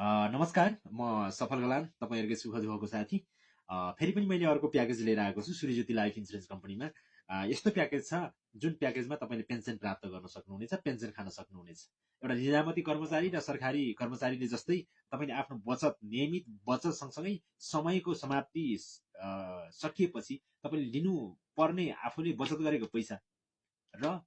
नमस्कार, म सफल गलान, तपाईँहरूकै सुख दुःखको साथी। फेरि पनि मैले अर्को प्याकेज लिएर आएको छु सूर्यज्योति लाइफ इन्सुरेन्स कम्पनीमा। यस्तो प्याकेज छ जुन प्याकेजमा तपाईँले पेन्सन प्राप्त गर्न सक्नुहुनेछ, पेन्सन खान सक्नुहुनेछ। एउटा निजामती कर्मचारी र सरकारी कर्मचारीले जस्तै तपाईँले आफ्नो बचत, नियमित बचत सँगसँगै समयको समाप्ति सकिएपछि तपाईँले लिनु पर्ने आफूले बचत गरेको पैसा र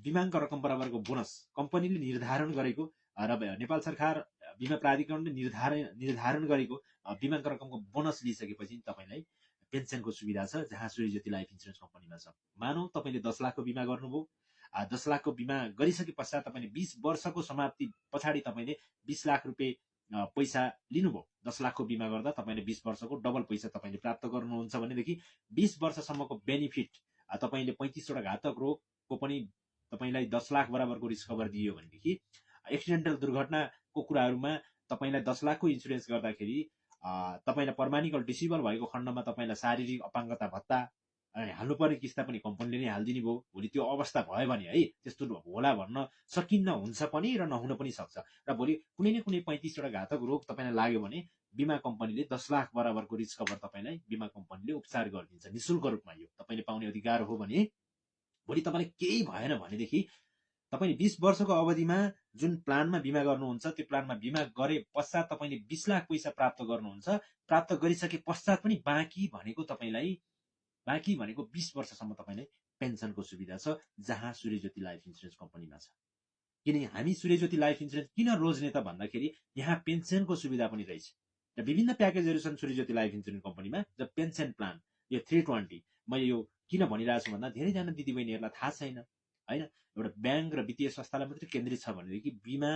बिमाको रकम बराबरको बोनस कम्पनीले निर्धारण गरेको र नेपाल सरकार बिमा प्राधिकरणले निर्धारण गरेको बिमाको रकमको बोनस लिइसकेपछि तपाईँलाई पेन्सनको सुविधा छ, जहाँ सूर्यज्योति लाइफ इन्सुरेन्स कम्पनीमा छ। मानौ तपाईँले 10 लाखको बिमा गर्नुभयो, 10 लाखको बिमा गरिसके पश्चात तपाईँले 20 वर्षको समाप्ति पछाडि तपाईँले 20 लाख रुपियाँ पैसा लिनुभयो। 10 लाखको बिमा गर्दा तपाईँले 20 वर्षको डबल पैसा तपाईँले प्राप्त गर्नुहुन्छ भनेदेखि 20 वर्षसम्मको बेनिफिट तपाईँले 35 वटा घातक रोगको पनि तपाईँलाई 10 लाख बराबरको रिस्क कभर दियो भनेदेखि एक्सिडेन्टल दुर्घटनाको कुराहरूमा तपाईँलाई 10 लाखको इन्सुरेन्स गर्दाखेरि तपाईँलाई पर्मानिकल डिसेबल भएको खण्डमा तपाईँलाई शारीरिक अपाङ्गता भत्ता हाल्नुपर्ने किस्ता पनि कम्पनीले नै हालिदिने भयो। भोलि त्यो अवस्था भयो भने है त्यस्तो होला भन्न सकिन्न, हुन्छ पनि र नहुन पनि सक्छ। र भोलि कुनै न कुनै 35 वटा घातक रोग तपाईँलाई लाग्यो भने बिमा कम्पनीले 10 लाख बराबरको रिस्क कभर तपाईँलाई बिमा कम्पनीले उपचार गरिदिन्छ निशुल्क रूपमा। यो तपाईँले पाउने अधिकार हो भने भोलि तपाईँलाई केही भएन भनेदेखि तपाईँले 20 वर्षको अवधिमा जुन प्लानमा बिमा गर्नुहुन्छ त्यो प्लानमा बिमा गरे पश्चात तपाईँले 20 लाख पैसा प्राप्त गर्नुहुन्छ। प्राप्त गरिसके पश्चात पनि बाँकी भनेको 20 वर्षसम्म तपाईँलाई पेन्सनको सुविधा छ, जहाँ सूर्यज्योति लाइफ इन्सुरेन्स कम्पनीमा छ। किनकि हामी सूर्यज्योति लाइफ इन्सुरेन्स किन रोज्ने त भन्दाखेरि यहाँ पेन्सनको सुविधा पनि रहेछ र विभिन्न प्याकेजहरू छन् सूर्यज्योति लाइफ इन्सुरेन्स कम्पनीमा। द पेन्सन प्लान यो 320 मैले यो किन भनिरहेको छु भन्दा धेरैजना दिदीबहिनीहरूलाई थाहा छैन होइन। एउटा ब्याङ्क र वित्तीय संस्थालाई मात्रै केन्द्रित छ भनेदेखि बिमा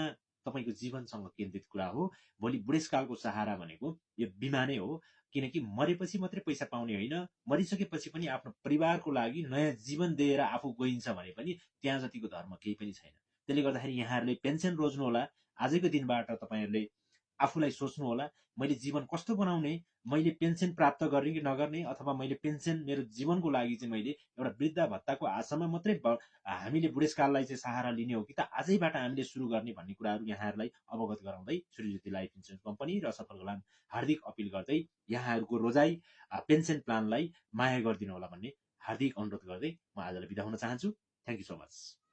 तपाईँको जीवनसँग केन्द्रित कुरा हो। भोलि बुढेसकालको सहारा भनेको यो बिमा नै हो, किनकि मरेपछि मात्रै पैसा पाउने होइन, मरिसकेपछि पनि आफ्नो परिवारको लागि नयाँ जीवन दिएर आफू गइन्छ भने पनि त्यहाँ जतिको धर्म केही पनि छैन। त्यसले गर्दाखेरि यहाँहरूले पेन्सन रोज्नु होला। आजैको दिनबाट तपाईँहरूले आफूलाई सोच्नु होला, मैले जीवन कस्तो बनाउने, मैले पेन्सन प्राप्त गर्ने कि नगर्ने, अथवा मैले पेन्सन मेरो जीवनको लागि चाहिँ मैले एउटा वृद्ध भत्ताको आशामा मात्रै हामीले बुढेसकाललाई चाहिँ सहारा लिने हो कि त आजैबाट हामीले सुरु गर्ने भन्ने कुराहरू यहाँहरूलाई अवगत गराउँदै सूर्यज्योति लाइफ इन्सुरेन्स कम्पनी र सफल गलान हार्दिक अपिल गर्दै यहाँहरूको रोजाइ पेन्सन प्लानलाई माया गरिदिनु होला भन्ने हार्दिक अनुरोध गर्दै म आजलाई बिदा हुन चाहन्छु। Thank you so much.